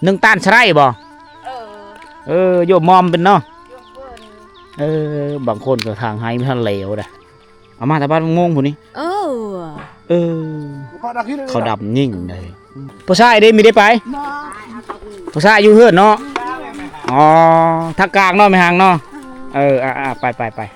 ໜຶ່ງຕ້ານສະໄລບໍ່? ເອີ ເອີ ໂຍມມອມເປັນເນາະ. ໂຍມເພິ່ນ ເອີ ບາງຄົນກໍທາງໄຮ່ບໍ່ທັນແລ້ວເດ້. ເອົາມາແຕ່ບ້ານໂມງພຸ້ນນີ້. ເອີ ເອີ ເຂົາດຳຍິ່ງເດ້. ຜູ້ຊາຍເດ້ ມີໄດ້ໄປ? ບໍ່. ຜູ້ຊາຍຢູ່ເຮືອນເນາະ. ອໍ ທາງກາງເນາະ ແມ່ຮັງເນາະ. ເອີ ອ່າໆ ໄປໆໆ.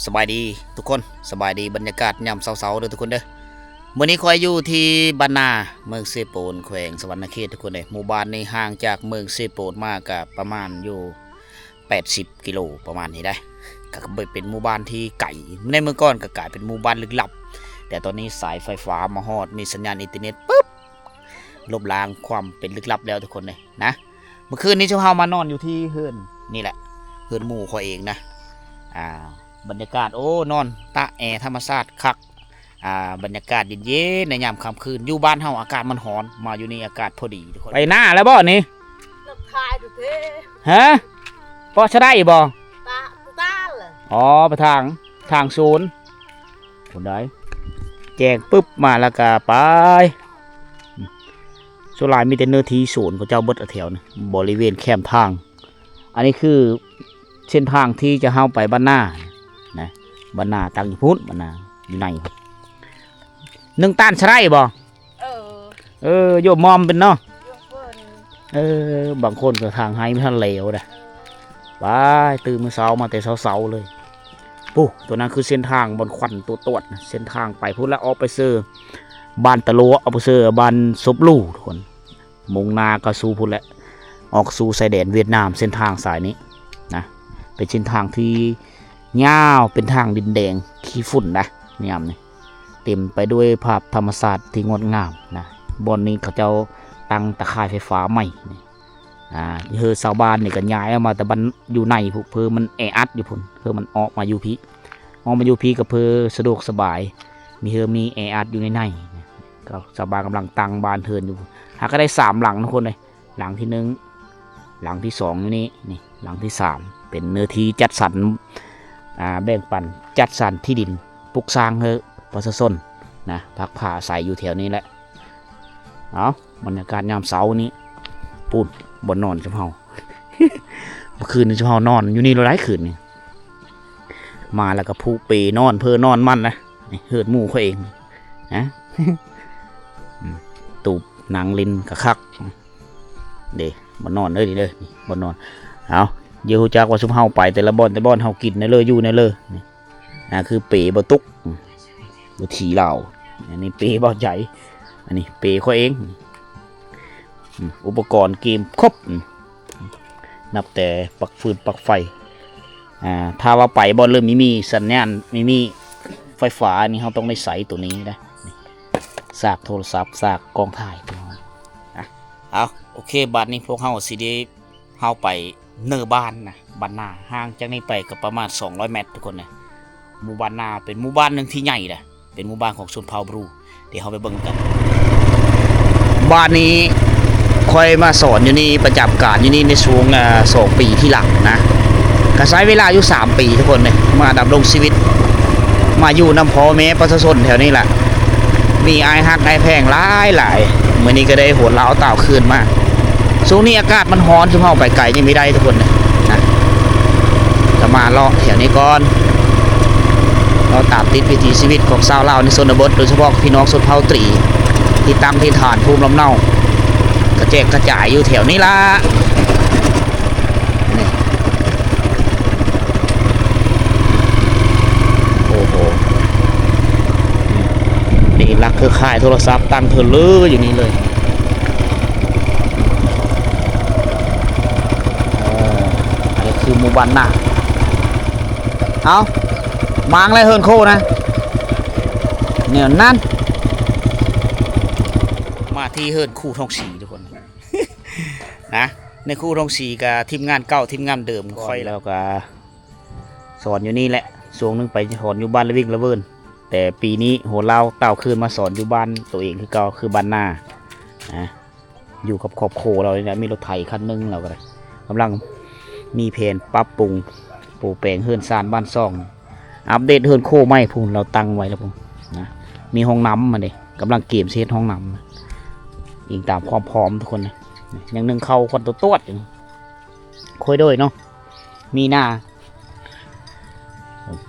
ສະບາຍດີທຸກຄົນ, ສະບາຍດີບັນຍາກາດຍາມເຊົ້າໆເດີທຸກຄົນເດີ. ມື້ນີ້ຂ້ອຍຢູ່ທີ່ບ້ານນາ ເມືອງເຊໂປນ ແຂວງສະຫວັນນະເຂດທຸກຄົນເດີ. ໝູ່ບ້ານນີ້ຫ່າງຈາກເມືອງເຊໂປນມາກະປະມານຢູ່ ແປດສິບກິໂລປະມານນີ້ໄດ໋. ກໍບໍ່ເປັນໝູ່ບ້ານທີ່ໄກ, ໃນເມື່ອກ່ອນກໍກາຍເປັນໝູ່ບ້ານລຶກລັບ, ແຕ່ຕອນນີ້ສາຍໄຟຟ້າມາຮອດ, ມີສັນຍານອິນເຕີເນັດປຶບ, ລົບລ້າງຄວາມເປັນລຶກລັບແລ້ວທຸກຄົນເລີຍນະ. ເມື່ອຄືນນີ້ຊຸມເຮົາມານອນຢູ່ທີ່ເຮືອນນີ້ແຫຼະ, ເຮືອນໝູ່ຂ້ອຍເອງນະ. ອ່າ ບັນຍາກາດ ໂອ້ ນອນຕາກແອທຳມະຊາດຄັກ. ອ່າ ບັນຍາກາດເຢັນໆ ໃນຍາມຄ່ຳຄືນ. ຢູ່ບ້ານເຮົາອາກາດມັນຮ້ອນ, ມາຢູ່ນີ້ອາກາດພໍດີທຸກຄົນ. ໄປນາແລ້ວບໍ່ນີ້? ເລິກຂາຍເດ້. ຮະ? ເປາະສະໄລບໍ່? ຕາ ຕາລະ. ອໍ ໄປທາງ ທາງສວນພຸ້ນໃດ. ແຈ້ງປຶບມາແລ້ວກະໄປ. ສ່ວນຫຼາຍມີແຕ່ເນື້ອທີ່ສວນເຂົາເຈົ້າເບິດແຖວນີ້, ບໍລິເວນແຄມທາງ. ອັນນີ້ຄືເສັ້ນທາງທີ່ຈະເຮົາໄປບ້ານນານະ, ບ້ານນາຕັ້ງຢູ່ພຸ້ນ, ບ້ານນາຢູ່ໃນ. ໜຶ່ງຕ້ານສະໄລບໍ່? ເອີ ເອີ ໂຍມມອມເປັນເນາະ. ໂຍມເພິ່ນ ເອີ ບາງຄົນກໍທາງໄຮ່ບໍ່ທັນແລ້ວເດ້. ເອີ ໄປ ຕື່ນມື້ເຊົ້າມາແຕ່ເຊົ້າໆເລີຍ. ປູ້ ຕົວນັ້ນຄືເສັ້ນທາງບ່ອນຄວັນຕົວຕວດນະ, ເສັ້ນທາງໄປພຸ້ນລະ, ອອກໄປເຊີບ້ານຕະຫຼວ ອອກໄປເຊີບ້ານສົບຫຼູທຸກຄົນ. ມຸ່ງໜ້າເຂົ້າສູ່ພຸ້ນແຫຼະ, ອອກສູ່ຊາຍແດນຫວຽດນາມ. ເສັ້ນທາງສາຍນີ້ນະ ເປັນເສັ້ນທາງທີ່ຍາວ, ເປັນທາງດິນແດງຂີ້ຝຸ່ນນະ, ຍາມນີ້ເຕັມໄປດ້ວຍພາບທຳມະຊາດທີ່ງົດງາມນະ. ບ່ອນນີ້ເຂົາເຈົ້າຕັ້ງຕາຂ່າຍໄຟຟ້າໃໝ່ນີ້. ອ່າ ເຮືອຊາວບ້ານນີ້ກໍຍ້າຍອອກມາແຕ່ບ້ານຢູ່ໃນພຸ້ນ, ເພາະມັນແອອັດຢູ່ພຸ້ນ, ເພາະມັນອອກມາຢູ່ພີ້. ອອກມາຢູ່ພີ້ກໍເພື່ອສະດວກສະບາຍ, ມີເຮືອມີແອອັດຢູ່ໃນໃນ. ກໍຊາວບ້ານກຳລັງຕັ້ງບ້ານເຮືອນຢູ່, ຫາກໍໄດ້ສາມຫຼັງທຸກຄົນເລີຍ. ຫຼັງທີໜຶ່ງ, ຫຼັງທີສອງຢູ່ນີ້, ນີ້ ຫຼັງທີສາມ ເປັນເນື້ອທີ່ຈັດສັນ, ອ່າ ແບ່ງປັນ, ຈັດສັນທີ່ດິນ ປຸກສ້າງໃຫ້ປະຊາຊົນນະ, ພັກພາອາໄສຢູ່ແຖວນີ້ແຫຼະ. ເອົາ ບັນຍາກາດຍາມເຊົ້ານີ້. ປູ້ນ ບ່ອນນອນຊຸມເຮົາ, ເມື່ອຄືນນີ້ຊຸມເຮົານອນຢູ່ນີ້ໂລດໄດ໋ ຄືນນີ້. ມາແລ້ວກໍຜູກເປນອນ ເພີນອນມັນນະ. ນີ້ເຮືອນໝູ່ຂ້ອຍເອງນະ. ອືມ ຕູບນັ່ງຫຼິ້ນກະຄັກເດ້. ບ່ອນນອນເດີ ນີ້ເດີ ນີ້ບ່ອນນອນ. ເອົາ ດຽວຮູ້ຈັກວ່າຊຸມເຮົາໄປແຕ່ລະບ່ອນ ແຕ່ລະບ່ອນ ເຮົາກິນແນວເລີ ຢູ່ແນວເລີ. ນີ້ ອ່າ ຄືເປບ່າວຕຸກ ອືມ ວິຖີລາວ. ອັນນີ້ເປບ່າວໃຈ, ອັນນີ້ເປຂ້ອຍເອງ. ອືມ ອຸປະກອນເກມຄົບ, ອືມ ນັບແຕ່ປັກຟືນປັກໄຟ. ອ່າ ຖ້າວ່າໄປບ່ອນເລີ່ມມີ ມີສັນຍານ ມີ ມີໄຟຟ້ານີ້ ເຮົາຕ້ອງໄດ້ໃຊ້ໂຕນີ້ນະ. ນີ້ ສາກໂທລະສັບ, ສາກກ້ອງຖ່າຍ. ອ່ະ ເອົາ ໂອເຄ, ບາດນີ້ພວກເຮົາຊິໄດ້ ເຮົາໄປເນີບ້ານນະ, ບ້ານນາ. ຫ່າງຈາກນີ້ໄປກໍປະມານສອງຮ້ອຍແມັດທຸກຄົນນະ. ໝູ່ບ້ານນາເປັນໝູ່ບ້ານໜຶ່ງທີ່ໃຫຍ່ນະ, ເປັນໝູ່ບ້ານຂອງຊົນເຜົ່າບຣູ. ດຽວເຮົາໄປເບິ່ງນຳກັນ. ບ້ານນີ້ຂ້ອຍມາສອນຢູ່ນີ້, ປະຈຳການຢູ່ນີ້ໃນຊ່ວງ ເອີ ສອງປີທີ່ຫຼັງນະ, ກໍໃຊ້ເວລາຢູ່ສາມປີທຸກຄົນເດ້, ມາດຳລົງຊີວິດ, ມາຢູ່ນຳພໍ່ແມ່ປະຊາຊົນແຖວນີ້ລະ. ມີອ້າຍຮັກອ້າຍແພງຫຼາຍໆ. ມື້ນີ້ກໍໄດ້ໂຫນລາວຕ່າວຄືນມາ. ຊ່ວງນີ້ອາກາດມັນຮ້ອນ, ຊຸມເຮົາໄປໄກຍັງບໍ່ໄດ້ທຸກຄົນນະ, ກໍມາເລາະແຖວນີ້ກ່ອນ, ເລາະຕາມຕິດວິຖີຊີວິດຂອງຊາວລາວໃນຊົນນະບົດ, ໂດຍສະເພາະພີ່ນ້ອງຊົນເຜົ່າຕຣີ ທີ່ຕັ້ງຖິ່ນຖານພູມລຳເນົາ ກະແຈກກະຈາຍຢູ່ແຖວນີ້ລະ. ນີ້ ໂອ້ໂຫ ນີ້ຫຼັກເຄືອຂ່າຍໂທລະສັບຕັ້ງເທີນເລີຢູ່ນີ້ເລີຍ. ເອີ ອັນນີ້ຄືໝູ່ບ້ານນາ. ເອົາ ມາງແລ້ວເຮືອນໂຄນະ ແນວນັ້ນ. ມາທີ່ເຮືອນຄູທອງສີທຸກຄົນ. ນະ ໃນຄູທອງສີກະທີມງານເກົ່າ ທີມງານເດີມຂ້ອຍແລ້ວກະສອນຢູ່ນີ້ແຫຼະ. ຊ່ວງໜຶ່ງໄປສອນຢູ່ບ້ານລະວິງລະເວີນ, ແຕ່ປີນີ້ໂຫນລາວຕ່າວຄືນມາສອນຢູ່ບ້ານໂຕເອງຄືເກົ່າ ຄືບ້ານນານະ. ຢູ່ກັບຄອບຄົວລາວນີ້ແຫຼະ, ມີລົດໄຖຄັນໜຶ່ງ ລາວກໍໄດ້ກຳລັງ ມີແຜນປັບປຸງ ໂປແປງເຮືອນຊານບ້ານຊ່ອງ ອັບເດດເຮືອນໂຄໃໝ່ພຸ້ນ ລາວຕັ້ງໄວ້ແລ້ວພຸ້ນນະ. ມີຫ້ອງນ້ຳຫັ້ນເດ້ ກຳລັງກຽມຊິເຮັດຫ້ອງນ້ຳ ອີງຕາມຄວາມພ້ອມທຸກຄົນນະ. ຍັງໜຶ້ງເຂົ້າຄວັນຕົວດໆຢູ່ ຄ່ອຍໂດຍເນາະ ມີໜ້າ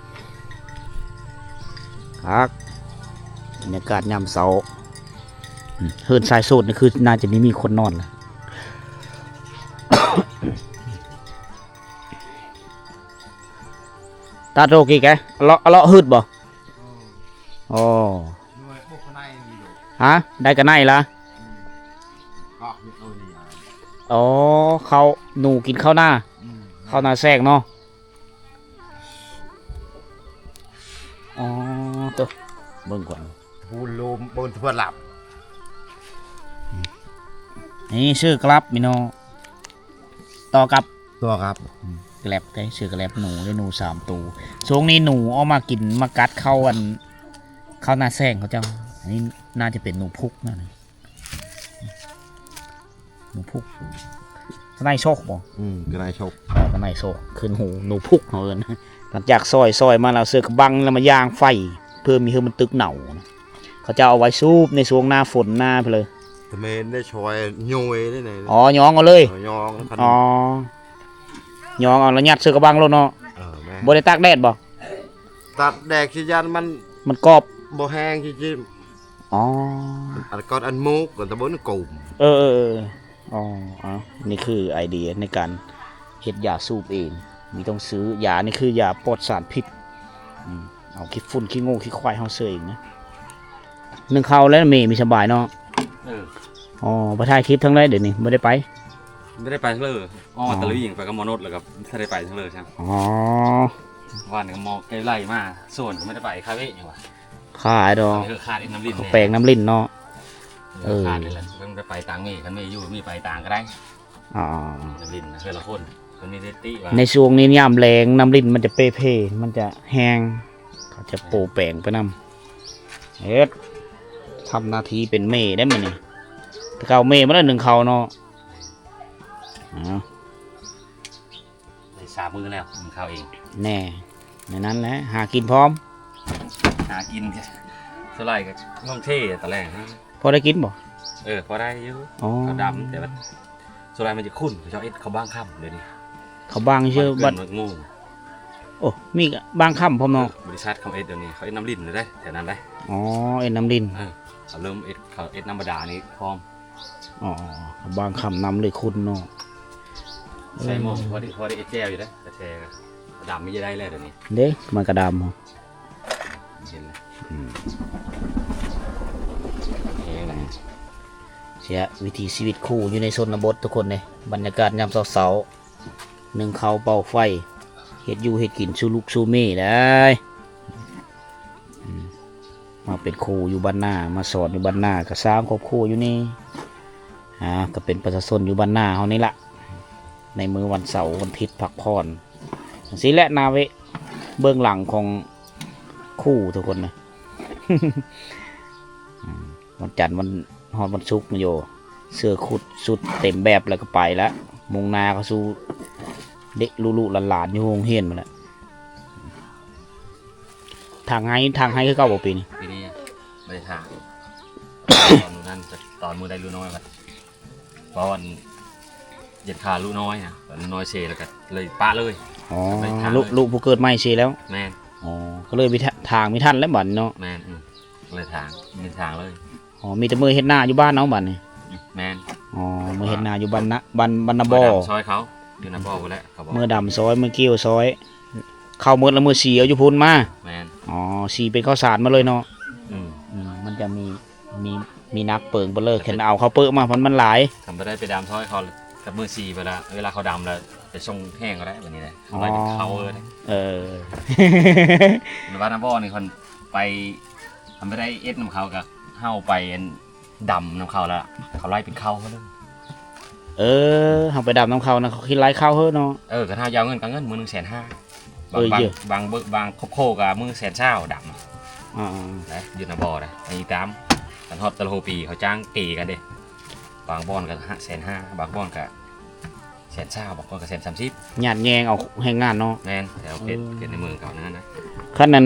ຄັກ ບັນຍາກາດຍາມເຊົ້າ. ອືມ ເຮືອນຊາຍໂສດນີ້ຄືໜ້າຈະມີ ມີຄົນນອນແຫຼະ. ຕາໂຕກີແກ ອະເລາະ ອະເລາະຫືດບໍ່? ອໍ ໜ່ວຍປົກກະໄນນີ້ໂດດ ຮະ ໄດ້ກະໄນລະ? ອືມ ກອກຢູ່ໂຕນີ້ ອໍ ເຂົ້າ ໜູກິນເຂົ້ານາ ອືມ ເຂົ້ານາແຊກເນາະ. ອໍ ໂຕ ເບິ່ງກ່ອນ ພູນໂລມ ເບິ່ງເພື່ອນຫຼັບ. ນີ້ ຊື້ກະລັບ ມີນ້ອງ ຕໍ່ກັບ ຕໍ່ກັບ ອືມ ກະແລັບເດ້ ຊື້ກະແລັບໜູເດ້ ໜູສາມໂຕ. ຊ່ວງນີ້ໜູອອກມາກິນ ມາກັດເຂົ້າ ອັນ ເຂົ້ານາແຊງເຂົາເຈົ້າ. ອັນນີ້ໜ້າຈະເປັນໜູພຸກນະ ໜູພຸກ ກະໄນໂຊກບໍ່? ອືມ ກະໄນໂຊກ ເອີ ກະໄນໂຊກ ຂຶ້ນຫູ ໜູພຸກເຮົາເອີ້ນ. ຫຼັງຈາກຊອຍ ຊອຍມາແລ້ວ ເສືອກະບັງ ແລ້ວມາຍ່າງໄຟ ເພື່ອມີ ເພື່ອມັນຕຶກເນົ່ານະ. ເຂົາເຈົ້າເອົາໄວ້ສູບໃນຊ່ວງໜ້າຝົນ ໜ້າພຸ້ນເລີຍ. ແຕ່ແມ່ນໄດ້ຊອຍໂຍຍໄດ້ໃນ ອໍ ຍ້ອງເອົາເລີຍ ເອີ ຍ້ອງຄັນ ອໍ ຍ້ອງເອົາ ແລ້ວຍັດເສືອກະບັງໂລດເນາະ. ເອີ ແມ່ນ ບໍ່ໄດ້ຕາກແດດບໍ່? ຕາກແດດຊິຢ້ານມັນ ມັນກອບ ບໍ່ແຫ້ງຊິ ອໍ ອັນກ່ອນອັນໝູກ ກ່ອນຕະບົນກົມ ເອີໆ ອໍ ເອົາ ນີ້ຄືໄອເດຍໃນການເຮັດຢາສູບເອງ. ມີຕ້ອງຊື້ຢາ ນີ້ຄືຢາປອດສານພິດ. ອືມ ເອົາຂີ້ຝຸ່ນຂີ້ງູຂີ້ຄວາຍເຮົາເສີເອງນະ. ໜຶ້ງເຂົ້າແລ້ວເມ ມີສະບາຍເນາະ. ເອີ ອໍ ໄປຖ່າຍຄລິບທາງໃດດຽວນີ້? ບໍ່ໄດ້ໄປ ບໍ່ໄດ້ໄປເລີຍ. ອໍ ອໍ ຕະຫຼະຫວິງໄປກັບໝໍນົດ ແລ້ວກໍບໍ່ໄດ້ໄປທາງເລີຍຊ້ຳ. ອໍ ວານນີ້ກໍໝໍໃກ້ໄລ່ມາ ສວນກໍບໍ່ໄດ້ໄປ ຄາເວະຫຍັງວະ ຂາຍດອກ ເອີ ຂາດອີກນ້ຳລິນ ເຂົາແປງນ້ຳລິນເນາະ. ເອີ ເອີ ຂາດນີ້ແຫຼະ ຕ້ອງໄດ້ໄປຕາງເມ ຄັນເມຢູ່ ມີໄປຕາງກໍໄດ້. ອໍ ນ້ຳລິນນະ ເທື່ອລະຄົນ ຄົນມີສະຕິວ່າ ໃນຊ່ວງນີ້ຍາມແລ້ງ ນ້ຳລິນມັນຈະເປ່ເພ ມັນຈະແຫ້ງ ເຂົາຈະໂປແປງໄປນຳ. ເຮັດ ທຳໜ້າທີ່ເປັນເມໄດ້ມື້ນີ້ ແຕ່ເກົ່າເມມາແລ້ວໜຶ້ງເຂົ້າເນາະ. ເອົາ ໄດ້ສາມມື້ແລ້ວ ໜຶ້ງເຂົ້າເອງ. ແນ່ ແນວນັ້ນແຫຼະ ຫາກິນພ້ອມ ຫາກິນ ສ່ວນຫຼາຍກໍລົງເທຕອນແລງ. ພໍໄດ້ກິນບໍ່? ເອີ ພໍໄດ້ຢູ່. ອໍ ເຂົ້າດຳ ແຕ່ວ່າສ່ວນຫຼາຍມັນຈະຂຸ້ນ ເຂົາເຈົ້າເຮັດເຂົ້າບາງຄ່ຳດຽວນີ້. ເຂົ້າບາງຊື່ ບ້ານເກີດ ບ້ານໂມງ. ໂອ້ ມີບາງຄ່ຳພ້ອມເນາະ. ເອີ ບໍລິສັດເຂົາເຮັດດຽວນີ້ ເຂົາເຮັດນ້ຳລິນເດ້ ແຖວນັ້ນເດ້. ອໍ ເຮັດນ້ຳລິນ. ເອີ ເຂົາເລີ່ມເຮັດ ເຂົາເຮັດນ້ຳບາດານນີ້ພ້ອມ. ອໍ ບາງຄ່ຳນ້ຳເລີຍຂຸ້ນເນາະ. ໃສ່ໝໍ້ ເອີ ພໍໄດ້ ພໍໄດ້ເຮັດແຈ່ວຢູ່ເດ້ ກະແທກະດຳມີຈະໄດ້ແລ້ວດຽວນີ້. ເດ້ ມັນກະດຳ. ເຫັນແລ້ວ ອືມ ເຫັນແລ້ວ ເສຍວິຖີຊີວິດຄູຢູ່ໃນຊົນນະບົດທຸກຄົນເດ້. ບັນຍາກາດຍາມເຊົ້າໆ ໜຶ້ງເຂົ້າເປົ່າໄຟ ເຮັດຢູ່ເຮັດກິນສູ່ລູກສູ່ເມໄດ້. ອືມ ມາເປັນຄູຢູ່ບ້ານນາ ມາສອນຢູ່ບ້ານນາ ກໍສ້າງຄອບຄົວຢູ່ນີ້. ອ່າ ກໍເປັນປະຊາຊົນຢູ່ບ້ານນາເຮົານີ້ລະ ໃນມື້ວັນເສົາວັນທິດພັກຜ່ອນ. ຈັ່ງຊີ້ແຫຼະ ນາເວະ ເບື້ອງຫຼັງຂອງຄູທຸກຄົນນະ. ອືມ ວັນຈັນ ວັນ ຮອດວັນສຸກນີ້ໂຍ ເສື້ອຄຸດຊຸດເຕັມແບບແລ້ວກໍໄປລະ ມຸ່ງໜ້າເຂົ້າສູ່ເດັກລູກໆຫຼານໆຢູ່ໂຮງຮຽນພຸ້ນແຫຼະ. ຖາງໄຮ່ ຖາງໄຮ່ຄືເກົ່າບໍ່ປີນີ້? ປີນີ້ບໍ່ໄດ້ຖາງ ຕອນມື້ນັ້ນ ຕອນມື້ໄດ້ລູກນ້ອຍ ເພາະວ່າຢາກຂ້າລູກນ້ອຍນະ ລູກນ້ອຍເສຍແລ້ວກໍເລີຍປະເລີຍ. ອໍ ລູກ ລູກຜູ້ເກີດໃໝ່ເສຍແລ້ວ. ແມ່ນ. ອໍ ກໍເລີຍມີທາງ ມີທັນແລ້ວບັດນີ້ເນາະ. ແມ່ນ. ອືມ ເລີຍທາງ ມີທາງເລີຍ. ອໍ ມີແຕ່ເມືອເຮັດນາຢູ່ບ້ານເອົາບັດນີ້. ແມ່ນ. ອໍ ເມືອເຮັດນາຢູ່ບ້ານນາ ບ້ານ ບ້ານນາບໍ່ ເມືອດຳຊອຍເຂົາ ຢູ່ນາບໍ່ພຸ້ນແຫຼະ ເຂົາບອກ ເມືອດຳຊອຍ ເມືອກ່ຽວຊອຍ ເຂົ້າໝົດແລ້ວ ເມືອສີເອົາຢູ່ພຸ້ນມາ. ແມ່ນ. ອໍ ສີເປັນເຂົ້າສານມາເລີຍເນາະ. ອືມ ອືມ ມັນຈະມີ ມີ ມີໜັກເປີງເບີດເລີ ຄັນເອົາເຂົ້າເປິມາ ມັນ ມັນຫຼາຍ. ຄັນບໍ່ໄດ້ໄປດຳຊອຍເຂົາ ກັບມື້ສີໄປລະ ເວລາເຂົາດຳແລ້ວໄປສົ່ງແຫ້ງກໍໄດ້ບັດນີ້ແຫຼະ. ອໍ ເອົາໄວ້ເປັນເຂົ້າເລີຍ. ເອີ ແຕ່ວ່ານາບໍ່ນີ້ ຄັນໄປ ຄັນບໍ່ໄດ້ເອັດນຳເຂົາ ກໍເຮົາໄປອັນ ດຳນຳເຂົາແລ້ວ ເຂົາໄລ່ເປັນເຂົ້າເຮົາເລີຍ. ເອີ ເຮົາໄປດຳນຳເຂົານະ ເຂົາຄິດໄລ່ເຂົ້າເຮົາເນາະ. ເອີ ຄັນເຮົາຈະເອົາເງິນກໍເງິນມື້ໜຶ່ງແສນຫ້າ ບາງ ເອີ ບາງ ເຢີ ບາງ ບາງຄອບຄົວກໍມື້ແສນຊາວດຳ. ອ່າໆ ນະ ຢູ່ນາບໍ່ນະ ອັນນີ້ຕາມ ຄັນຮອດແຕ່ລະຫົວປີ ເຂົາຈ້າງເກກັນເດ້ ບາງບ່ອນກໍຫ້າແສນຫ້າ ບາງບ່ອນກໍແສ ແສນຊາວ ບາງຄົນກໍແສນສາມສິບ ຍາດແຍ່ງເອົາແຮງງານເນາະ. ແມ່ນ ແຖວເຂດ ເອີ ເຂດໃນເມືອງເຂົານັ້ນນະ. ຄັນນັ້ນ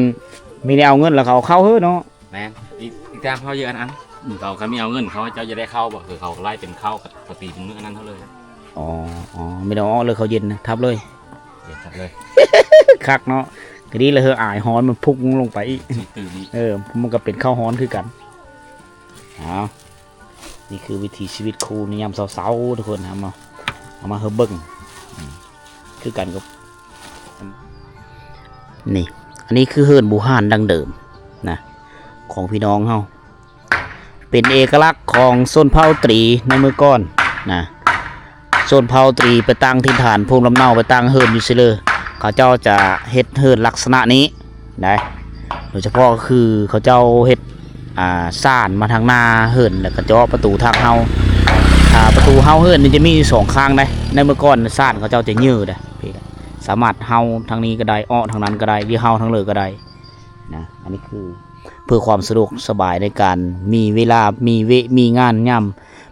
ມີແນວເອົາເງິນແລ້ວເຂົາເອົາເຂົ້າເຮີເນາະ. ແມ່ນ ອີກ ອີກຕາມເຮົາຢູ່ອັນ ອັນ ອືມ ເຂົາກໍມີເອົາເງິນ ເຂົາເຈົ້າຈະໄດ້ເຂົ້າບໍ່ ຄືເຂົາໄລ່ເປັນເຂົ້າ ກໍ ກໍຕີເປັນມື້ອັນນັ້ນເຮົາເລີຍ. ອໍ ອໍ ມີແນວເອົາເລີຍ ເຂົ້າເຢັນນະ ທັບເລີຍ. ເຢັນທັບເລີຍ. ຄັກເນາະ ກໍດີລະເຮີ ອາຍຮ້ອນມັນພຸ່ງລົງໄປອີກ ຊິຕື່ມອີກ. ເອີ ມັນກໍເປັນເຂົ້າຮ້ອນຄືກັນ. ເອົາ ນີ້ຄືວິຖີຊີວິດຄູໃນຍາມເຊົ້າໆ ທຸກຄົນ ເອົາມາ ເອົາມາໃຫ້ເບິ່ງ ອືມ ຄືກັນກັບ ນີ້ ອັນນີ້ຄືເຮືອນບູຮານດັ້ງເດີມນະ ຂອງພີ່ນ້ອງເຮົາ ເປັນເອກະລັກຂອງຊົນເຜົ່າຕຣີໃນເມື່ອກ່ອນນະ. ຊົນເຜົ່າຕຣີໄປຕັ້ງຖິ່ນຖານພູມລຳເນົາ ໄປຕັ້ງເຮືອນຢູ່ຊິເລີ ເຂົາເຈົ້າຈະເຮັດເຮືອນລັກສະນະນີ້. ໄດ້ ໂດຍສະເພາະກໍຄືເຂົາເຈົ້າເຮັດ ອ່າ ສານມາທາງໜ້າເຮືອນ ແລ້ວກໍເຈາະປະຕູທາງເຂົ້າ. ອ່າ ປະຕູເຂົ້າເຮືອນນີ້ຈະມີຢູ່ສອງຂ້າງໄດ໋ ໃນເມື່ອກ່ອນສານເຂົາເຈົ້າຈະເຍີ້ໄດ໋ ສາມາດເຂົ້າທາງນີ້ກໍໄດ້ ເອາະທາງນັ້ນກໍໄດ້ ຫຼືເຂົ້າທາງເລີກໍໄດ້ນະ. ອັນນີ້ຄືເພື່ອຄວາມສະດວກສະບາຍໃນການມີເວລາ ມີເວະ ມີງານຍາມ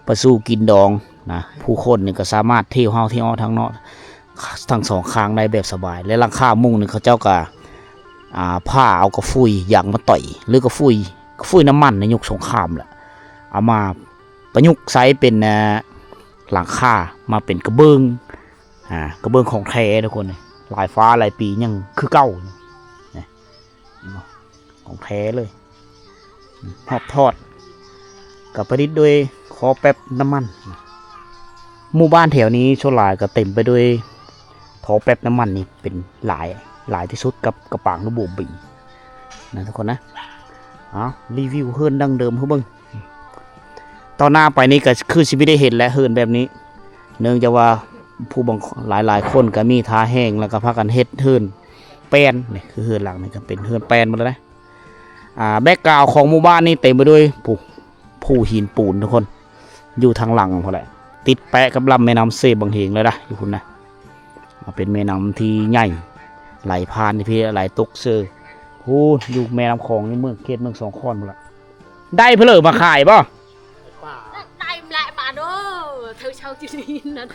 ປະຊູກິນດອງນະ ຜູ້ຄົນນີ້ກໍສາມາດທ່ຽວເຂົ້າທ່ຽວອອກທາງນອກ ທັງສອງຂ້າງໄດ້ແບບສະບາຍ ແລະ ຫຼັງຄາມຸງນີ້ເຂົາເຈົ້າກໍ ອ່າ ຜ່າເອົາກະຟຸຍຢາງມາຕ່ອຍ ຫຼືກະຟຸຍ ກະຟຸຍນ້ຳມັນໃນຍຸກສົງຄາມແຫຼະ ເອົາມາປະຍຸກໃຊ້ເປັນ ອ່າ ຫຼັງຄາ ມາເປັນກະເບື້ອງ ອ່າ ກະເບື້ອງຂອງແທ້ທຸກຄົນ ຫຼາຍຟ້າຫຼາຍປີຍັງຄືເກົ່າ ນີ້ ຂອງແທ້ເລີຍ. ຮອບທອດກໍປະດິດໂດຍທໍ່ແປັບນ້ຳມັນ. ໝູ່ບ້ານແຖວນີ້ສ່ວນຫຼາຍກໍເຕັມໄປດ້ວຍທໍ່ແປັບນ້ຳມັນນີ້ເປັນຫຼາຍ ຫຼາຍທີ່ສຸດກັບກະປາງ ຫຼືບົວບີນະທຸກຄົນນະ. ເອົາ ຣີວິວເຮືອນດັ້ງເດີມໃຫ້ເບິ່ງ. ຕໍ່ໜ້າໄປນີ້ກໍຄືຊິບໍ່ໄດ້ເຫັນແຫຼະເຮືອນແບບນີ້ ເນື່ອງຈາກວ່າຜູ້ບາງ ຫຼາຍໆຄົນກໍມີທ່າແຮງ ແລ້ວກໍພາກັນເຮັດເຮືອນແປ້ນ. ນີ້ຄືເຮືອນຫຼັງນີ້ກໍເປັນເຮືອນແປ້ນໝົດແລ້ວນະ. ອ່າ ແບັກກຣາວຂອງໝູ່ບ້ານນີ້ເຕັມໄປດ້ວຍພູ ພູຫີນປູນທຸກຄົນ ຢູ່ທາງຫຼັງພຸ້ນແຫຼະ ຕິດແປະກັບລຳແມ່ນ້ຳເຊບັງເຫງເລີຍນະ ຢູ່ພຸ້ນນະ. ເປັນແມ່ນ້ຳທີ່ໃຫຍ່ ໄຫຼຜ່ານທີ່ພີ້ ໄຫຼຕົກເຊີ ພຸ້ນ ຢູ່ແມ່ນ້ຳຂອງ ຢູ່ເມືອງ ເຂດເມືອງສອງຄອນພຸ້ນລະ. ໄດ້ເພີ້ມາຂາຍບໍ່? ໄດ້ແຫຼະປາເດີ ເທີເຊົາກິນນີ້ນັ້ນ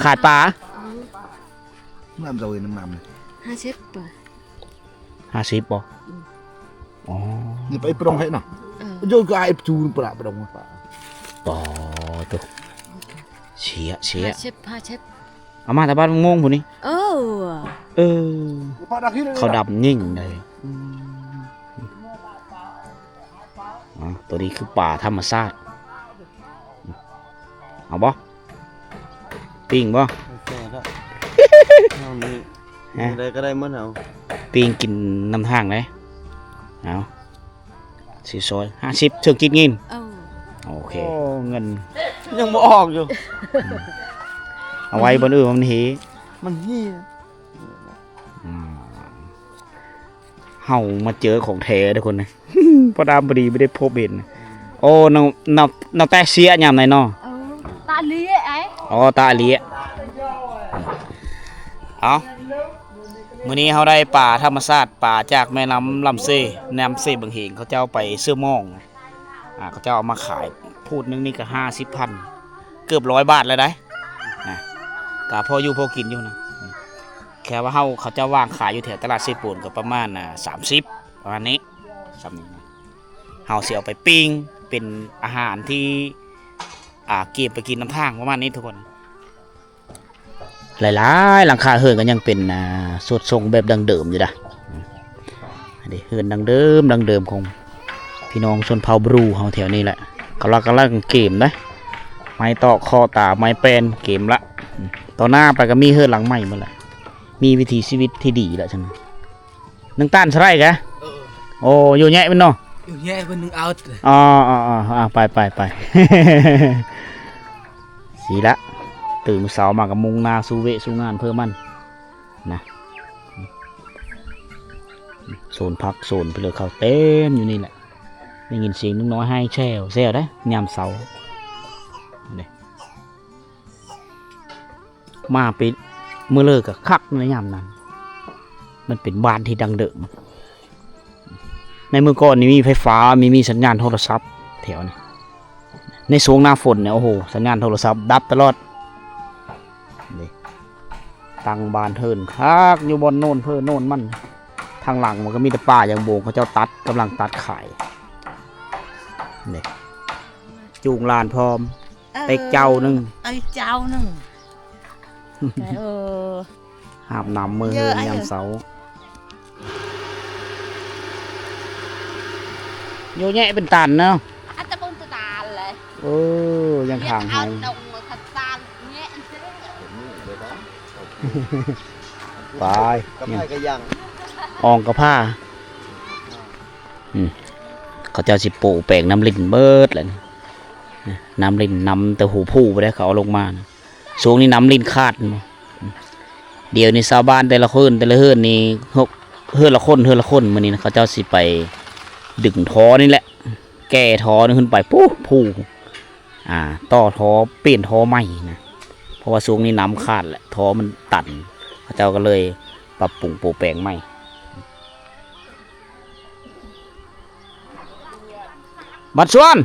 ຂາຍປາ. ອືມ ນ້ຳເຈົ້າເອີຍ ນ້ຳ ນ້ຳ ຫ້າສິບປາ. ຫ້າສິບບໍ່? ອືມ ອໍ ນີ້ໄປປຣອງໃຫ້ນະ. ເອີ ໂຍກາຍຈູນປະປຣອງປະ. ໂຕ ເສຍ ເສຍ ຫ້າສິບ ຫ້າສິບ. ເອົາມາແຕ່ບ້ານມ່ວງພຸ້ນນີ້. ເອີ ເອີ ເຂົາດຳຍິ່ງໃດ໋. ອືມ ອໍ ໂຕນີ້ຄືປາທຳມະຊາດ. ເອົາບໍ່? ປີ້ງບໍ່? ແຊບແລ້ວ ເຮົານີ້ ຮະ? ແນວໃດກໍໄດ້ໝົດເຮົາ ປີ້ງກິນນຳທາງເດ້. ເອົາ ຊິຊອຍ ຫ້າສິບ ເຖິງກິດງິນ. ເອີ ໂອເຄ ໂອ້ ເງິນຍັງບໍ່ອອກຢູ່. ອືມ ເອົາໄວ້ບ່ອນອື່ນ ມັນເຫ ມັນເຫຍ. ອືມ ເຮົາມາເຈີຂອງແທ້ທຸກຄົນນະ ພໍດຳພໍດີບໍ່ໄດ້ພົບເຫັນ. ໂອ້ ນ້ອງ ນ້ອງ ນ້ອງແຕກເສຍຍາມໃດເນາະ? ເອີ ຕາເລຍໄອ້ ອໍ ຕາເລຍ. ເອົາ ມື້ນີ້ເຮົາໄດ້ປາທຳມະຊາດ ປາຈາກແມ່ນ້ຳລຳເຊ ນ້ຳເຊບັງເຫງ ເຂົາເຈົ້າໄປເຊື່ອມອງ ອ່າ ເຂົາເຈົ້າເອົາມາຂາຍ ພູດໜຶ່ງນີ້ກໍຫ້າສິບພັນ ເກືອບຮ້ອຍບາດແລ້ວໄດ໋ ນະ ກໍພໍຢູ່ພໍກິນຢູ່ນະ. ແຄ່ວ່າເຮົາ ເຂົາເຈົ້າວາງຂາຍຢູ່ແຖວຕະຫຼາດເຊໂປນກໍປະມານ ອ່າ ສາມສິບ ປະມານນີ້ ສ່ຳນີ້ນະ. ເຮົາຊິເອົາໄປປີ້ງເປັນອາຫານທີ່ ອ່າ ກຽມໄປກິນນຳທາງ ປະມານນີ້ທຸກຄົນ. ຫຼາຍໆຫຼັງຄາເຮືອນກໍຍັງເປັນ ອ່າ ສຸດໂຊມແບບດັ້ງເດີມຢູ່ນະ. ອັນນີ້ເຮືອນດັ້ງເດີມ ດັ້ງເດີມຂອງພີ່ນ້ອງຊົນເຜົ່າບຣູເຮົາແຖວນີ້ແຫຼະ ກຳລັງ ກຳລັງເກມນະ ໄມ້ຕອກ ເຄາະຕາ ໄມ້ແປ້ນ ເກມລະ. ຕໍ່ໜ້າໄປກໍມີເຮືອນຫຼັງໃໝ່ໝົດແຫຼະ ມີວິຖີຊີວິດທີ່ດີລະຊັ້ນ. ໜຶ່ງຕັນເທົ່າໃດກະ? ເອີ ໂອ້ ຢູ່ແຍະເພິ່ນເນາະ ຢູ່ແຍະເພິ່ນໜຶ່ງເອົາ. ອໍ ອໍ ອໍ ອ່າ ໄປ ໄປ ໄປ ຊີ້ລະ ຕື່ນມື້ເຊົ້າມາກໍມຸ່ງໜ້າສູ່ວຽກສູ່ງານເພີ່ມມັນນະ. ສວນຜັກສວນໄປເລີຍ ເຂົ້າເຕັມຢູ່ນີ້ແຫຼະ. ໄດ້ຍິນສຽງເດັກນ້ອຍໄຫ້ແຊວແຊວເດ້ຍາມເຊົ້າເດ້. ມາໄປມື້ເລີກະຄັກໃນຍາມນັ້ນ ມັນເປັນບ້ານທີ່ດັ້ງເດີມ. ໃນມື້ກ່ອນນີ້ມີໄຟຟ້າ ມີ ມີສັນຍານໂທລະສັບແຖວນີ້. ໃນຊ່ວງໜ້າຝົນນີ້ ໂອ້ໂຫ ສັນຍານໂທລະສັບດັບຕະຫຼອດ. ນີ້ ຕັ້ງບ້ານເຮືອນຄັກ ຢູ່ບ່ອນໂນ້ນເພີໂນ້ນມັນ. ທາງຫຼັງມັນກໍມີແຕ່ປ່າຢາງໂບງ ເຂົາເຈົ້າຕັດ ກຳລັງຕັດຂາຍ. ນີ້ ຈູງຫຼານພ້ອມ ເອີ ເຕັກເຈົ້າໜຶ່ງ ເອີ ເຈົ້າໜຶ່ງ ເອີ ຫາບນ້ຳມື້ເຮືອນຍາມເຊົ້າ. ໂຍແຍະເປັນຕັນເນາະ ອັດຕະບຸນຕະຕານເລີຍ. ເອີ ຍັງທາງໃຫ້ ເອົາຕົງມາຄັດຕານແຍະ ໄປ ກັບໃຜກໍຍັງ ອອງກະພ້າ. ອືມ ເຂົາເຈົ້າຊິໂປະແປງນ້ຳລິນເບິດແລ້ວນີ້ ນ້ຳລິນນຳແຕ່ຫົວພູພຸ້ນເດ້ ເຂົາເອົາລົງມານະ. ຊ່ວງນີ້ນ້ຳລິນຂາດ ດຽວນີ້ຊາວບ້ານແຕ່ລະເຮືອນ ແຕ່ລະເຮືອນນີ້ ເຮືອນລະຄົນ ເຮືອນລະຄົນ ມື້ນີ້ນະ ເຂົາເຈົ້າຊິໄປດຶງທໍ່ນີ້ແຫຼະ ແກ່ທໍ່ນີ້ຂຶ້ນໄປ ປູ້ ພູ ອ່າ ຕໍ່ທໍ່ ປ່ຽນທໍ່ໃໝ່ນະ ເພາະວ່າຊ່ວງນີ້ນ້ຳຂາດແຫຼະ ທໍ່ມັນຕັນ ເຂົາເຈົ້າກໍເລີຍປັບປຸງໂປະແປງໃໝ່. ບັດຊວນ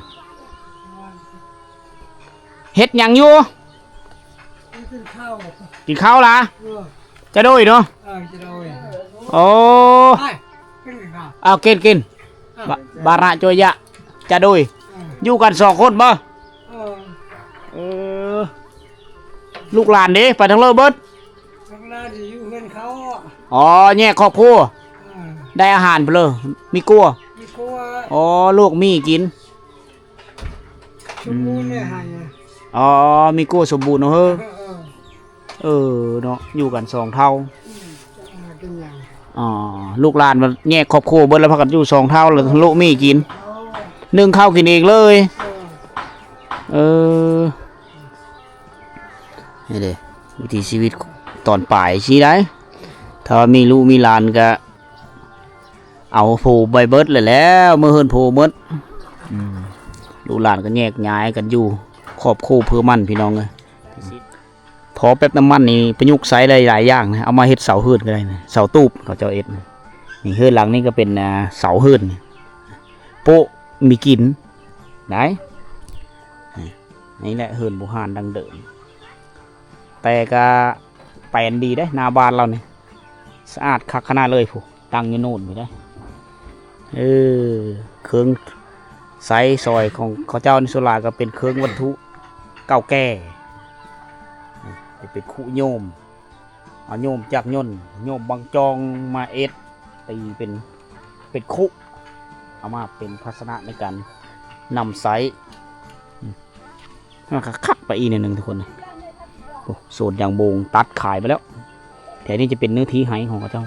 ເຮັດຫຍັງຢູ່? ກິນເຂົ້າ ກິນເຂົ້າລະ? ເອີ ຈະໂດຍເນາະ ເອີ ຈະໂດຍ. ໂອ້ ໄປ ກິນເຂົ້າ ເອົາ ກິນ ກິນ ເອີ ບາ ບາລະໂຈຍະ ຈະໂດຍ. ເອີ ຢູ່ກັນສອງຄົນບໍ່? ເອີ ເອີ ລູກຫຼານເດ ໄປທາງເລີເບິດ? ທາງຫຼານຢູ່ເຮືອນເຂົາ. ອໍ ແຍກຄອບຄົວ ເອີ ໄດ້ອາຫານພຸ້ນເລີ ມີກົວ ມີກົວ. ອໍ ລູກມີກິນ ສົມບູນເລີຍໃຫ້. ອໍ ມີກົວສົມບູນເນາະເຮີ. ເອີ ເອີ ເອີເນາະ ຢູ່ກັນສອງເຜົ່າ. ອືມ ຈັ່ງຫາກິນຫຍັງ. ອໍ ລູກຫຼານມາແຍກຄອບຄົວເບິດແລ້ວ ພາກັນຢູ່ສອງເຜົ່າ ແລ້ວລູກມີກິນ ເອີ ໜຶ້ງເຂົ້າກິນເອງເລີຍ. ເອີ ເອີ ນີ້ເດ້ ວິຖີຊີວິດຕອນປາຍຊີ້ໄດ໋ ຖ້າວ່າມີລູກມີຫຼານກະ ເອົາຜູ້ໄປເບິດແລ້ວ ເມືອເຮືອນຜູ້ໝົດ. ອືມ ລູກຫຼານກໍແຍກຍ້າຍກັນຢູ່ ຄອບຄົວເພື່ອມັນ ພີ່ນ້ອງເອີຍ. ທໍ່ແປັບນ້ຳມັນນີ້ປະຍຸກໃຊ້ໄດ້ຫຼາຍຢ່າງນະ ເອົາມາເຮັດເສົາເຮືອນກໍໄດ້ນະ ເສົາຕູບເຂົາເຈົ້າເຮັດນະ. ນີ້ເຮືອນຫຼັງນີ້ກໍເປັນ ອ່າ ເສົາເຮືອນ ໂປະມີກິນໄດ້. ນີ້ແຫຼະເຮືອນບູຮານດັ້ງເດີມ ແຕ່ກໍແປນດີເດ້ ໜ້າບ້ານລາວນີ້ ສະອາດຄັກຂະໜາດເລີຍ ຜູ້ຕັ້ງຢູ່ໂນ້ນພຸ້ນເດ້. ເອີ ເຄື່ອງໃຊ້ສອຍຂອງເຂົາເຈົ້ານີ້ ສ່ວນຫຼາຍກໍເປັນເຄື່ອງວັດຖຸເກົ່າແກ່ ນີ້ເປັນຄຸໂຍມ ເອົາໂຍມຈາກຍົນ ໂຍມບາງຈອງມາເອັດ ຕີເປັນ ເປັນຄຸ ເອົາມາເປັນພາຊະນະໃນການນຳໃຊ້. ມັນກໍຄັກໄປອີກແນວໜຶ່ງທຸກຄົນ. ໂອ້ ສວນຢາງໂບງຕັດຂາຍໄປແລ້ວ. ແຖວນີ້ຈະເປັນເນື້ອທີ່ໄຮ່ຂອງເຂົາເຈົ້າ.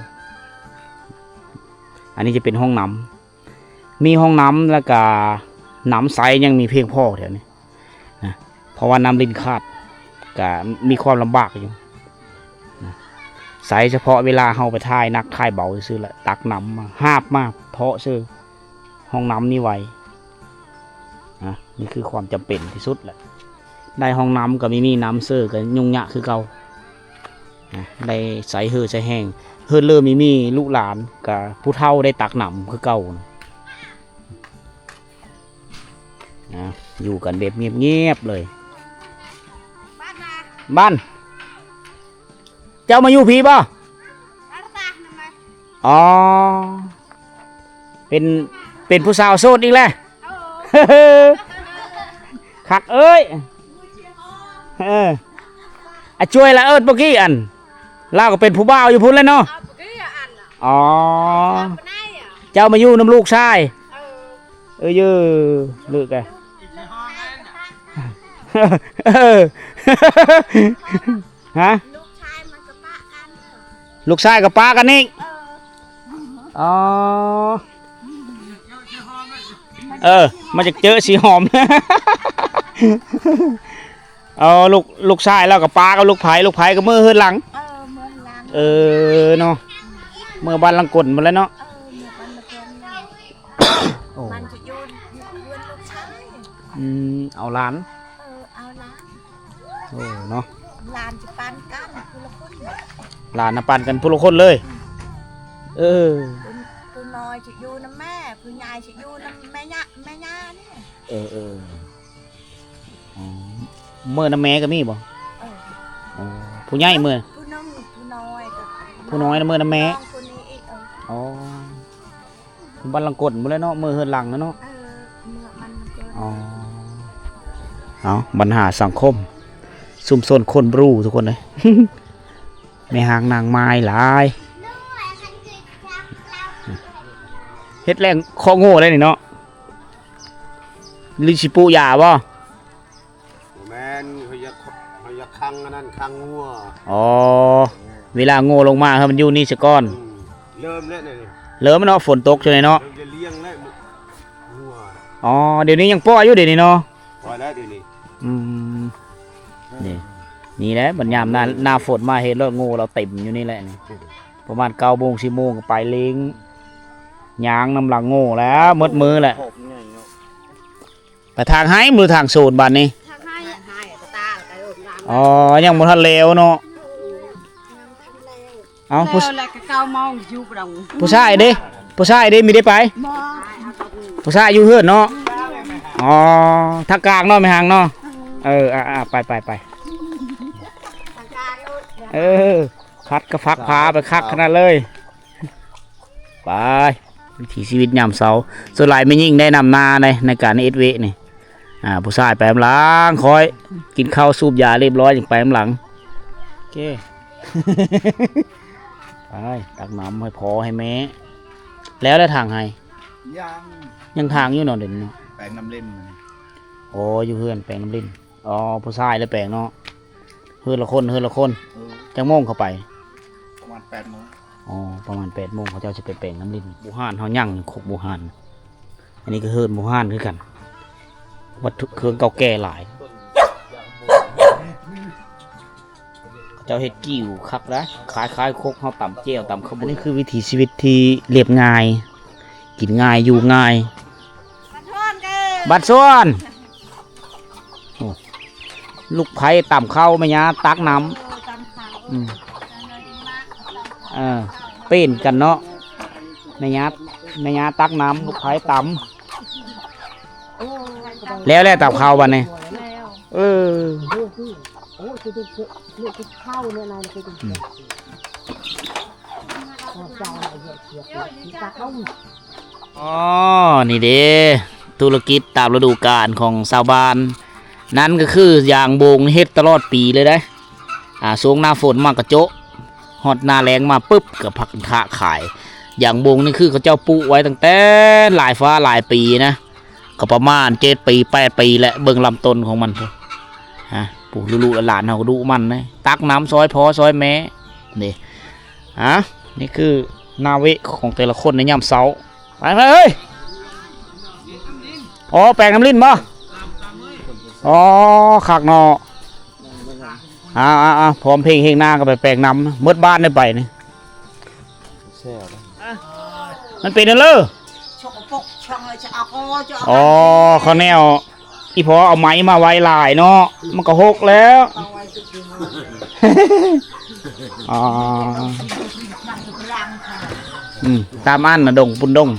ອັນນີ້ຈະເປັນຫ້ອງນ້ຳ ມີຫ້ອງນ້ຳ ແລ້ວກະນ້ຳໃຊ້ຍັງມີພຽງພໍແຖວນີ້ນະ ເພາະວ່ານ້ຳລິນຂາດ ກະມີຄວາມລຳບາກຢູ່ນະ. ໃຊ້ສະເພາະເວລາເຮົາໄປຖ່າຍໜັກຖ່າຍເບົາຊື່ໆ ລະຕັກນ້ຳມາ ຫາບມາເພາະຊື່ ຫ້ອງນ້ຳນີ້ໄວ້ນະ. ນີ້ຄືຄວາມຈຳເປັນທີ່ສຸດແຫຼະ. ໄດ້ຫ້ອງນ້ຳກໍມີ ມີນ້ຳເສີກໍຫຍຸ້ງຍາກຄືເກົ່ານະ. ໄດ້ໃຊ້ເຫື່ອໃຊ້ແຮງ ເຮີດເລີ່ມມີ ມີລູກຫຼານ ກໍຜູ້ເຖົ້າໄດ້ຕັກນ້ຳຄືເກົ່ານະ. ນະ ຢູ່ກັນແບບງຽບໆເລີຍ. ບ້ານນະ ບ້ານ ເຈົ້າມາຢູ່ພີ້ບໍ່? ອໍ ເປັນ ເປັນຜູ້ສາວໂສດອີກແລ້ວ. ຄັກເອີຍ. ເອີ ອາ ຈວຍລະເອີ້ນເມື່ອກີ້ ອັນ ລາວກໍເປັນຜູ້ບ່າວຢູ່ພຸ້ນແຫຼະເນາະ. ອໍ ເຈົ້າມາຢູ່ນຳລູກຊາຍ. ເອີ ເອີ ເອີ ເລີກແກ ເອີ ຮະ? ລູກຊາຍມັນກໍປະກັນ ລູກຊາຍກໍປະກັນອີກ. ເອີ ອໍ ເອີ ມາຈາກເຈີສີຫອມ. ເອົາ ລູກ ລູກຊາຍລາວກໍປະກັບລູກໃພ້ ລູກໃພ້ກໍເມືອເຮືອນຫຼັງ. ເອີ ເມືອຫຼັງ ເອີ ເນາະ ເມືອບ້ານຫຼັງກົ້ນພຸ້ນແຫຼະເນາະ. ເອີ ເມືອບ້ານຫຼັງກົ້ນ. ໂອ້ ມັນຈະຢູ່ເຮືອນລູກຊາຍ. ອືມ ເອົາຫຼານ. ເອີ ເອົາຫຼານ. ໂອ້ ເນາະ ຫຼານຈະປັນກັນຜູ້ລະຄົນ ຫຼານນະປັນກັນຜູ້ລະຄົນເລີຍ. ເອີ ຜູ້ ຜູ້ນ້ອຍຈະຢູ່ນຳແມ່ ຜູ້ໃຫຍ່ຈະຢູ່ນຳແມ່ຍ່າ ແມ່ຍ່ານີ້. ເອີ ເອີ ອໍ ເມືອນຳແມ່ກໍມີບໍ່? ເອີ ອໍ ຜູ້ໃຫຍ່ເມືອ ຜູ້ໜຶ່ງ ຜູ້ ຜູ້ນ້ອຍນະເມືອນຳແມ່. ນ້ອງຄົນນີ້ອີກ ເອີ ອໍ ບ້ານຫຼັງກົ້ນພຸ້ນແຫຼະເນາະ ເມືອເຮືອນຫຼັງນະເນາະ. ເອີ ເມືອບ້ານຫຼັງກົ້ນ. ອໍ ເອົາ ບັນຫາສັງຄົມ ຊຸມຊົນຄົນບຣູທຸກຄົນເອີຍ. ແມ່ຮ້າງນາງມາຍຫຼາຍ ເຮັດແລ້ງຄອງງົວໄດ້ນີ້ເນາະ ຫຼືຊິປູຢາບໍ່? ບໍ່ແມ່ນ ເຮົາຢາກ ເຮົາຢາກຂັງອັນນັ້ນ ຂັງງົວ. ອໍ ເວລາງົວລົງມາໃຫ້ມັນຢູ່ນີ້ຊະກ່ອນ. ອືມ ເລີ່ມແລ້ວນີ້ ເລີ່ມແລ້ວເນາະ ຝົນຕົກຈັ່ງໃດເນາະ. ເລີ່ມຈະລ້ຽງແລ້ວງົວ. ອໍ ດຽວນີ້ຍັງປ່ອຍຢູ່ ດຽວນີ້ເນາະ. ພໍແລ້ວດຽວນີ້. ອືມ ນີ້ ນີ້ແຫຼະ ບັດຍາມໜ້າ ໜ້າຝົນມາເຫັນໂລດ ໂງ່ລາວເຕັມຢູ່ນີ້ແຫຼະນີ້. ປະມານເກົ້າໂມງ ສິບໂມງກໍໄປເລັງ ຍ່າງນຳຫຼັງໂງ່ແລ້ວ ໝົດມື້ແຫຼະ. ໄປທາງໄຮ່ ຫຼືທາງສວນບາດນີ້? ທາງໄຮ່. ອໍ ຍັງບໍ່ທັນແລ້ວເນາະ. ເອົ້າ ຜູ້ ແລ້ວແຫຼະ ກໍເກົ້າໂມງຢູ່ບໍ່ໄດ້. ຜູ້ຊາຍເດ້? ຜູ້ຊາຍເດ້ ມີໄດ້ໄປ? ບໍ່. ຜູ້ຊາຍຢູ່ເຮືອນເນາະ. ອໍ ທາງກາງເນາະ ແມ່ຮັງເນາະ. ເອີ ອ່າໆ ໄປໆໆ ເອີ ຂັດກະຝັກຜ້າໄປຄັກຂະໜາດເລີຍ. ໄປ ວິຖີຊີວິດຍາມເຊົ້າ ສ່ວນຫຼາຍແມ່ຍິງໄດ້ນຳໜ້າໃນ ໃນການເຮັດວຽກນີ້. ອ່າ ຜູ້ຊາຍໄປນຳຫຼັງ ຄ່ອຍກິນເຂົ້າສູບຢາລຽບຮ້ອຍຈຶ່ງໄປນຳຫຼັງ. ໂອເຄ ໄປ ຕັກນ້ຳໃຫ້ພໍ່ໃຫ້ແມ່. ແລ້ວ ແລ້ວຖາງໄຮ່? ຍັງ ຍັງຖາງຢູ່ເນາະ ດຽວນີ້ເນາະ. ແປງນ້ຳລິນ. ໂອ້ ຢູ່ເຮືອນແປງນ້ຳລິນ. ອໍ ຜູ້ຊາຍແລ້ວແປງເນາະ. ເຮືອນລະຄົນ ເຮືອນລະຄົນ. ເອີ ຈັກໂມງເຂົ້າໄປ? ປະມານແປດໂມງ. ອໍ ປະມານແປດໂມງ ເຂົາເຈົ້າຊິໄປແປງນ້ຳລິນ. ບູຮານເຮົາຍັງຄົກບູຮານ. ອັນນີ້ກໍເຮືອນບູຮານຄືກັນ ວັດຖຸເຄື່ອງເກົ່າແກ່ຫຼາຍ. ເຂົາເຈົ້າເຮັດກີ້ວຄັກນະ ຄ້າຍໆ ຄົກເຮົາຕຳແຈ່ວ ຕຳເຂົ້າ. ອັນນີ້ຄືວິຖີຊີວິດທີ່ລຽບງ່າຍ ກິນງ່າຍ ຢູ່ງ່າຍ. ບ້ານສວນ ໂອ້ ລູກໃພ້ຕຳເຂົ້າ ແມ່ຍ່າຕັກນ້ຳ. ອືມ ເອີ ເປັນກັນເນາະ ແມ່ຍ່າ ແມ່ຍ່າຕັກນ້ຳ ລູກໃພ້ຕຳ. ແລ້ວ ແລ້ວຕຳເຂົ້າບັດນີ້. ແລ້ວ ເອີ ອືມ ອໍ ນີ້ເດ້ ທຸລະກິດຕາມລະດູການຂອງຊາວບ້ານ ນັ້ນກໍຄືຢາງບົງ ເຮັດຕະຫຼອດປີເລີຍເດ້. ອ່າ ຊ່ວງໜ້າຝົນມາກະໂຈະ ຮອດໜ້າແລ້ງມາປຶບ ກໍພາກັນຄ້າຂາຍ. ຢາງບົງນີ້ຄືເຂົາເຈົ້າປູກໄວ້ຕັ້ງແຕ່ຫຼາຍຟ້າຫຼາຍປີນະ ກໍປະມານເຈັດປີ ແປດປີແຫຼະ. ເບິ່ງລຳຕົ້ນຂອງມັນພຸ້ນ ຮະ ປູກ ລູກໆຫຼານໆເຮົາກໍດຸໝັ່ນເດ້ ຕັກນ້ຳຊ່ອຍພໍ່ຊ່ອຍແມ່ເດ້. ອ່າ ນີ້ຄືໜ້າເວະຂອງແຕ່ລະຄົນໃນຍາມເຊົ້າ. ໄປ ໄປເອີຍ. ອໍ ແປງນ້ຳລິນບໍ່? ອໍ ຄັກເນາະ. ເອົາໆໆ ພ້ອມເພງເຮງນາກໍໄປແປງນ້ຳ ໝົດບ້ານໄດ້ໄປນີ້. ແຊວ ມັນເປັນອັນເລີ ອໍ ເຂົາແນວ ອີ່ພໍ່ເອົາໄມ້ມາໄວ້ຫຼາຍເນາະ ມັນກໍຫົກແລ້ວ. ອໍ ອືມ ຕາມອັນນະ ດົງປຸນດົງ. ອື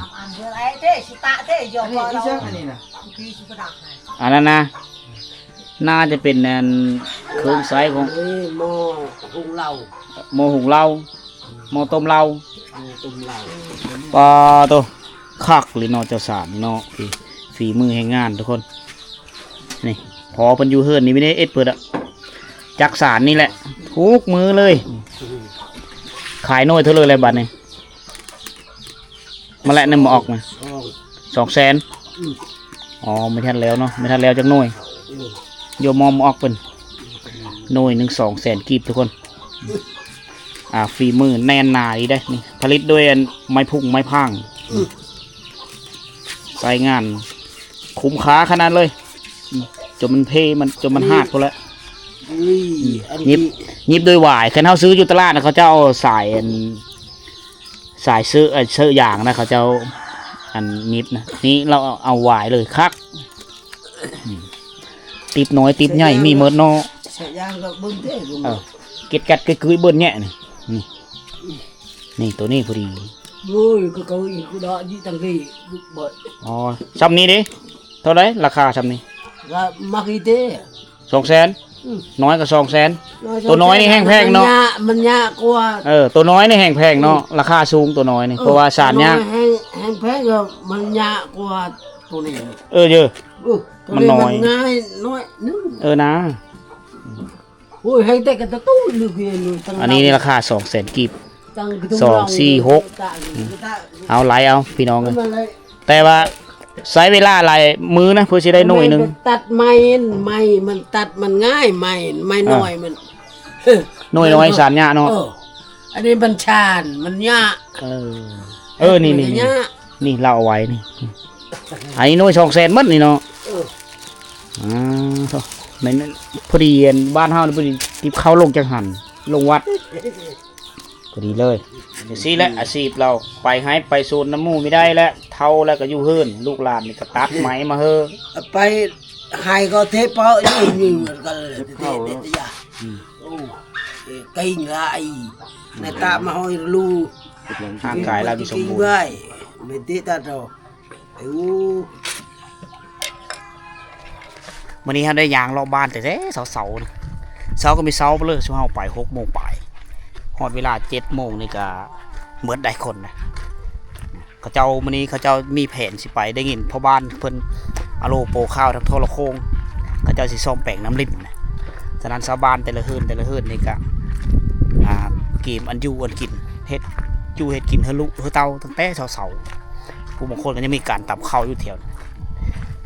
ມ ອັນນັ້ນນະ ໜ້າຈະເປັນອັນເຄື່ອງໃຊ້ຂອງ ເອີ ໝໍ້ຫຸງເຫຼົ້າ ໝໍ້ຫຸງເຫຼົ້າ ໝໍ້ຕົ້ມເຫຼົ້າ ໝໍ້ຕົ້ມເຫຼົ້າ. ປາໂຕ ຄັກເລີຍເນາະ ເຈົ້າສານນີ້ເນາະ ຝີມືແຮງງານທຸກຄົນ. ນີ້ ພໍ່ເພິ່ນຢູ່ເຮືອນນີ້ ມີແຕ່ເຮັດເພິ່ນອະ ຈັກສານນີ້ແຫຼະ ທຸກມື້ເລີຍ. ຂາຍໜ່ວຍເທົ່າໃດແລ້ວບັດນີ້? ມາແລະນຳໝາອອກນະ ສອງແສນ. ອໍ ບໍ່ທັນແລ້ວເນາະ ບໍ່ທັນແລ້ວຈັກໜ່ວຍ. ໂຍມອມອອກເພິ່ນ ໜ່ວຍໜຶ່ງສອງແສນກີບທຸກຄົນ. ອ່າ ຝີມືແໜ້ນໜາດີເດ້ນີ້ ຜະລິດດ້ວຍອັນໄມ້ພຸ່ງໄມ້ພາງ ໃຊ້ງານຄຸ້ມຄ່າຂະໜາດເລີຍ. ຈົນມັນເພ ມັນ ຈົນມັນຫາດພຸ້ນແຫຼະ. ຫຍິບ ຫຍິບດ້ວຍຫວາຍ ຄັນເຮົາຊື້ຢູ່ຕະຫຼາດນະ ເຂົາເຈົ້າເອົາສາຍອັນ ສາຍເຊາະ ເອີ ເຊາະຢາງນະ ເຂົາເຈົ້າອັນຫຍິບນະ. ນີ້ລາວເອົາຫວາຍເລີຍ ຄັກ. ຕິບນ້ອຍຕິບໃຫຍ່ມີໝົດເນາະ. ເຊາະຢາງກໍເບິ່ງເດ້ ເອີ ເກັດກັດກຶຍໆເບິ່ງແຍະນີ້. ນີ້ ນີ້ໂຕນີ້ພໍດີ. ໂອ້ຍ ກໍເຂົາອີກ ອໍ ຊ່ຳນີ້ເດ້ ເທົ່າໃດລາຄາຊ່ຳນີ້? ລະມັກອີເດ້ ສອງແສນ. ອືມ ນ້ອຍກໍສອງແສນ. ນ້ອຍ ໂຕນ້ອຍນີ້ແຮງແພງເນາະ ມັນຍາກ ມັນຍາກກວ່າ. ເອີ ໂຕນ້ອຍນີ້ແຮງແພງເນາະ ອືມ ລາຄາສູງໂຕນ້ອຍນີ້ ເອີ ເພາະວ່າສານຍາກ ໂຕນ້ອຍແຮງ ແຮງແພງ ກໍມັນຍາກກວ່າໂຕນີ້. ເອີ ເອີ ເອີ ມັນນ້ອຍ ໂຕນີ້ມັນງ່າຍໜ້ອຍໜຶ່ງ. ເອີ ນາ. ໂອ້ຍ ໃຫ້ແຕ່ກະຕະຕູນ ຫຼືຄືອັນນີ້ ອັນນີ້ລາຄາສອງແສນກີບ ສອງ ສີ່ ຫົກ ອືມ ເອົາ ໄລ່ເອົາ ພີ່ນ້ອງເອີຍ ແຕ່ວ່າໃຊ້ເວລາຫຼາຍມື້ນະ ເພື່ອຊິໄດ້ໜ່ວຍໜຶ່ງ. ຕັດໄມ້ ໄມ້ມັນຕັດມັນງ່າຍ ໄມ້ ໄມ້ນ້ອຍມັນ ເອີ ໜ່ວຍນ້ອຍສານຍາກເນາະ. ເອີ ອັນນີ້ມັນຊານ ມັນຍາກ. ເອີ ເອີ ນີ້ ນີ້ ນີ້ ລາວເອົາໄວ້ນີ້ ອັນນີ້ໜ່ວຍສອງແສນໝົດນີ້ເນາະ. ເອີ ອືມ ໂທ້ ແມ່ນ ພໍດີອັນບ້ານເຮົານີ້ ພໍດີຕິບເຂົ້າລົງຈັກຫັ້ນ ລົງວັດ ພໍດີເລີຍ. ຈັ່ງຊີ້ແຫຼະ ອາຊີບລາວ ໄປໄຮ່ໄປສວນນຳໝູ່ມີໄດ້ແຫຼະ ເຖົ້າແລ້ວກໍຢູ່ເຮືອນ ລູກຫຼານນີ້ກໍຕັດໄມ້ມາເຮີ ໄປໄຮ່ກໍເທເປາະຢູ່ ຢູ່ກັນເລີຍ ເທເປາະ ເທເປາະ ອືມ ໂອ້ ເກັ່ງຫຼາຍ ໃນຕາມະຫອຍລູ ຮ່າງກາຍລາວມີສົມບູນ ແມ່ນຕິຕາໂຕ. ໂອ້ ມື້ນີ້ເຮົາໄດ້ຍ່າງເລາະບ້ານແຕ່ເຊົ້າໆນະ ເຊົ້າກໍມີເຊົ້າເລີຍ ຊຸມເຮົາໄປຫົກໂມງປາຍ ຮອດເວລາເຈັດໂມງນີ້ກໍໝົດໄດ້ຄົນນະ. ເຂົາເຈົ້າ ມື້ນີ້ເຂົາເຈົ້າມີແຜນຊິໄປ ໄດ້ຍິນພໍ່ບ້ານເພິ່ນອາໂລໂປຂ່າວທາງໂທລະໂຄ່ງ ເຂົາເຈົ້າຊິສ້ອມແປງນ້ຳລິນນະ. ສະນັ້ນຊາວບ້ານແຕ່ລະເຮືອນ ແຕ່ລະເຮືອນນີ້ກະ ອ່າ ກຽມອັນຢູ່ອັນກິນ ເຮັດຢູ່ເຮັດກິນເຮືອລູກເຮືອເຕົ້າຕັ້ງແຕ່ເຊົ້າໆ ຜູ້ບາງຄົນກໍຍັງມີການຕຳເຂົ້າຢູ່ແຖວນີ້.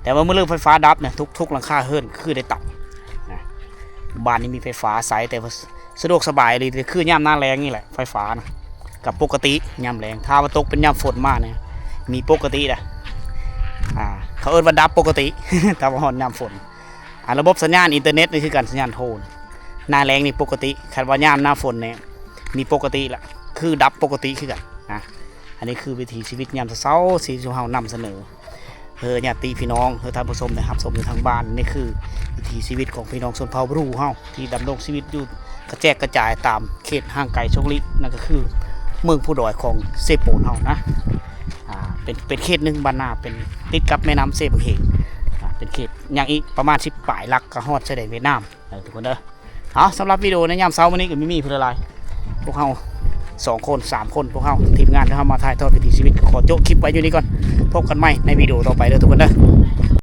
ແຕ່ວ່າມື້ເລີກໄຟຟ້າດັບນະ ທຸກໆຫຼັງຄາເຮືອນຄືໄດ້ຕຳນະ. ບ້ານນີ້ມີໄຟຟ້າໃຊ້ ແຕ່ວ່າສະດວກສະບາຍອີ່ຫຼີ ຄືຍາມໜ້າແລ້ງນີ້ແຫຼະ ໄຟຟ້ານະ ກໍປົກກະຕິຍາມແລ້ງ. ຖ້າວ່າຕົກເປັນຍາມຝົນມານີ້ ມີປົກກະຕິນະ ອ່າ ເຂົາເອີ້ນວ່າດັບປົກກະຕິ ຖ້າວ່າຮອດຍາມຝົນ. ອ່າ ລະບົບສັນຍານອິນເຕີເນັດນີ້ຄືກັນ ສັນຍານໂທນະ ໜ້າແລ້ງນີ້ປົກກະຕິ ຄັນວ່າຍາມໜ້າຝົນນີ້ມີປົກກະຕິລະ ຄືດັບປົກກະຕິຄືກັນນະ. ອັນນີ້ຄືວິຖີຊີວິດຍາມເຊົ້າໆ ທີ່ຊຸມເຮົານຳສະເໜີເພື່ອຍາດຕິພີ່ນ້ອງ ເພື່ອທ່ານຜູ້ຊົມໄດ້ຮັບຊົມຢູ່ທາງບ້ານ. ນີ້ຄືວິຖີຊີວິດຂອງພີ່ນ້ອງຊົນເຜົ່າບຣູເຮົາ ທີ່ດຳລົງຊີວິດຢູ່ກະແຈກກະຈາຍຕາມເຂດຫ່າງໄກໂຊກລີກ ນັ້ນກໍຄືເມືອງພູດອຍຂອງເຊໂປນເຮົານະ. ອ່າ ເປັນ ເປັນເຂດໜຶ່ງບ້ານນາ ເປັນຕິດກັບແມ່ນ້ຳເຊບັງເຫງ. ອ່າ ເປັນເຂດຍ່າງອີກປະມານສິບປາຍຫຼັກກໍຮອດຊາຍແດນຫວຽດນາມເດີ ທຸກຄົນເດີ. ເອົາ ສຳລັບວິດີໂອໃນຍາມເຊົ້າມື້ນີ້ກໍມີ ມີຜູ້ຫຼາຍໆ ພວກເຮົາສອງຄົນ ສາມຄົນ ພວກເຮົາທີມງານທີ່ເຮົາມາຖ່າຍທອດວິຖີຊີວິດ ກໍຂໍໂຈະຄລິບໄວ້ຢູ່ນີ້ກ່ອນ. ພົບກັນໃໝ່ໃນວິດີໂອຕໍ່ໄປເດີ ທຸກຄົນເດີ.